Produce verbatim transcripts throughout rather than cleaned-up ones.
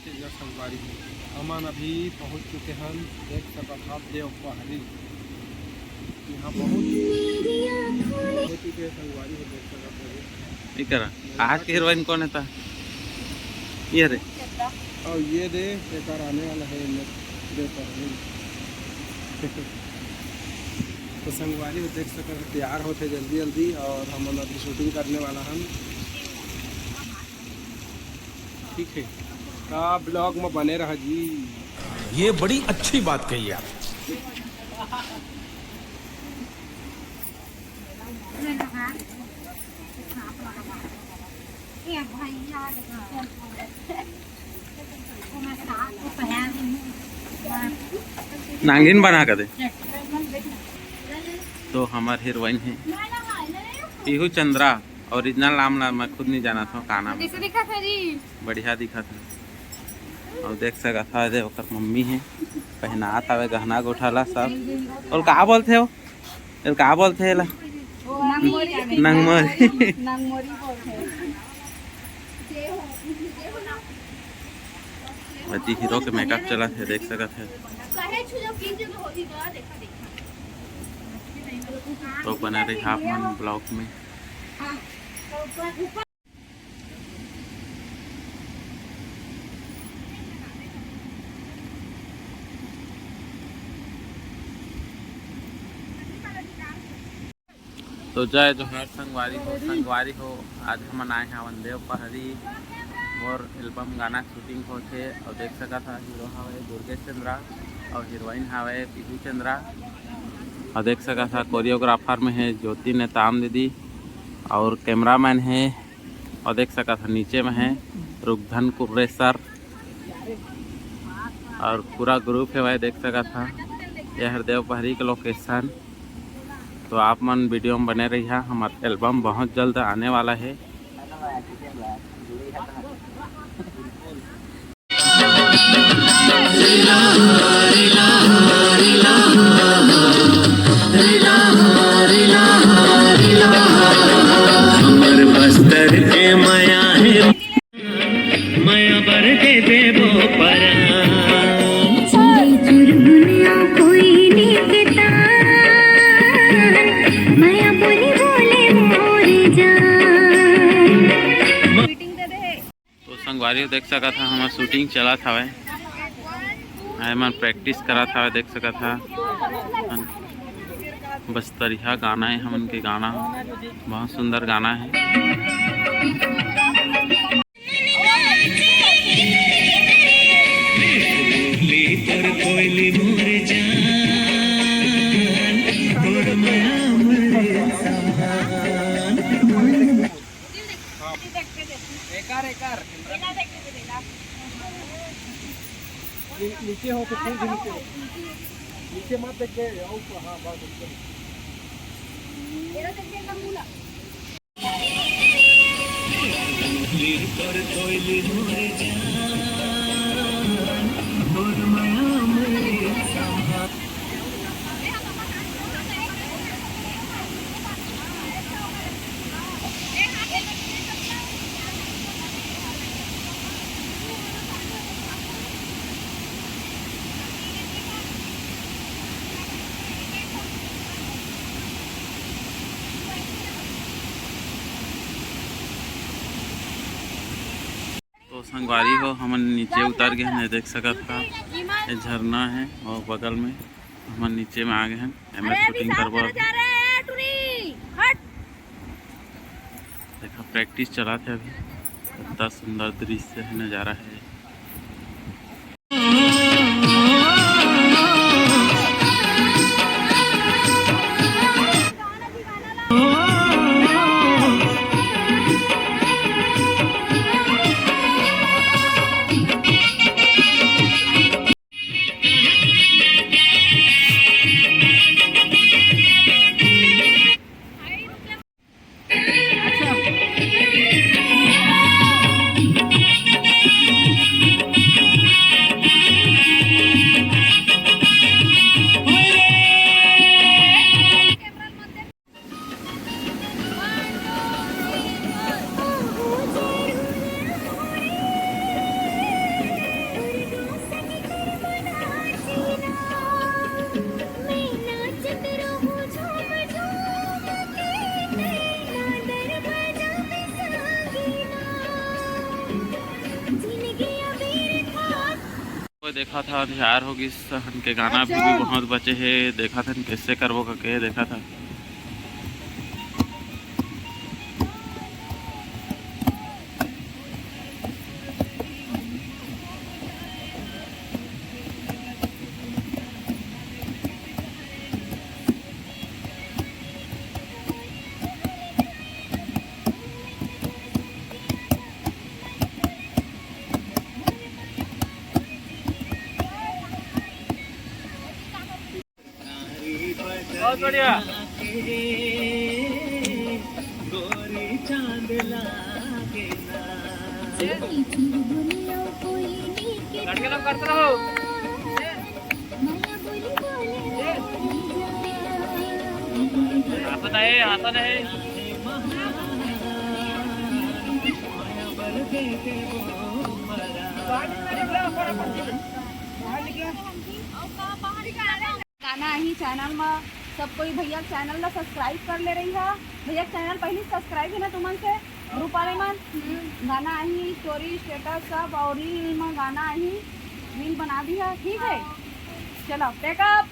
संगवारी हो, हमन अभी पहुंच चुके हन, देख सकत हव देव पहरी। यहाँ बहुत हो चुके हैं संगवारी हो, देख सकत हव। इकरा आज के हीरोइन कौन है ता? ये रे। और ये दे, एकर आने वाला है, ये देव पहरी। तो संगवारी हो, देख सकत हव, तैयार होते जल्दी जल्दी, और हमन अभी शूटिंग करने वाला हन। ठीक है, तो ब्लॉग में बने रहा जी। ये बड़ी अच्छी बात कही आप। नांगिन बना कर दे। तो हमार हीरोइन है पीहू चंद्रा। ओरिजिनल नाम ला मैं खुद नहीं जानत हूँ, का नाम है। कैसे दिखा था जी? बढ़िया दिखा था। और देख सकत हव, दे ओकर मम्मी है, पहनात हवे गहना गोठाला सब। और का बोलथे हो? एला का बोलथे एला? नंगमोरी। नंगमोरी। नंगमोरी बोलथे। अजी हीरो के मेकअप चलत हे, देख सकत हे। तो बने रही आप मन ब्लॉग में। तो जय जोहार संगवारी हो, संगवारी हो, आज हमन आए हवन देव पहरी। मोर एल्बम गाना शूटिंग होथे और देख सकत हा हीरो हवे दुर्गेश चंद्रा और हीरोइन हवे पीहू चंद्रा। और देख सकत हा कोरियोग्राफर में है ज्योति नेताम दीदी और कैमरामैन है और देख सकत हा नीचे में है रुगधन कुर्रेसर और पूरा ग्रुप है भाई, देख सकत हा। ये हर देव पहरी के लोकेशन। तो आप मन वीडियो में बने रहिहा, हमार एल्बम बहुत जल्द आने वाला है। हमर बस्तर के मया हे, मया बर के देबो परान। चुरमुनिया कोई नहीं के तान, मया बोली बोले मोर जान। तो संगवारी हो देख सकत हा, हमर शूटिंग चलत हवय। एमन प्रैक्टिस करत हवय, देख सकत हा। बस्तरिया गाना है हमन के गाना, बहुत सुंदर गाना है। नीचे हो तो फिर भी नीचे हो। नीचे मत देख के, आओ तो, हाँ, बस ऊपर। तो संगवारी हो, हमन नीचे उतर गए हैं, देख सकत हा, ये झरना है और बगल में हमन नीचे में आ गए हैं। एमे अरे, अभी शूटिंग साफ करबो करा अभी। जा रहे हैं, टुरी, हट। देखा, प्रैक्टिस चला थे अभी। कितना सुंदर दृश्य है, नज़ारा है। देखा था, अंधियार हो गिस, हमन के गाना भी, भी बहुत बचे हे। देखा था, कैसे करबो करके देखा था। बहुत बढ़िया। लड़के लोग करते रहो। आता नहीं, आता नहीं। गाना आही चैनल में, सब कोई भैया चैनल ला सब्सक्राइब कर ले रही है। भैया चैनल पहली सब्सक्राइब है ना तुमन से, ग्रुप वाले मन। गाना आही, स्टोरी, स्टेटस सब, और रील में गाना आही, रील बना दी है, ठीक है। चलो, पैकअप।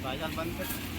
बाजार बंद कर।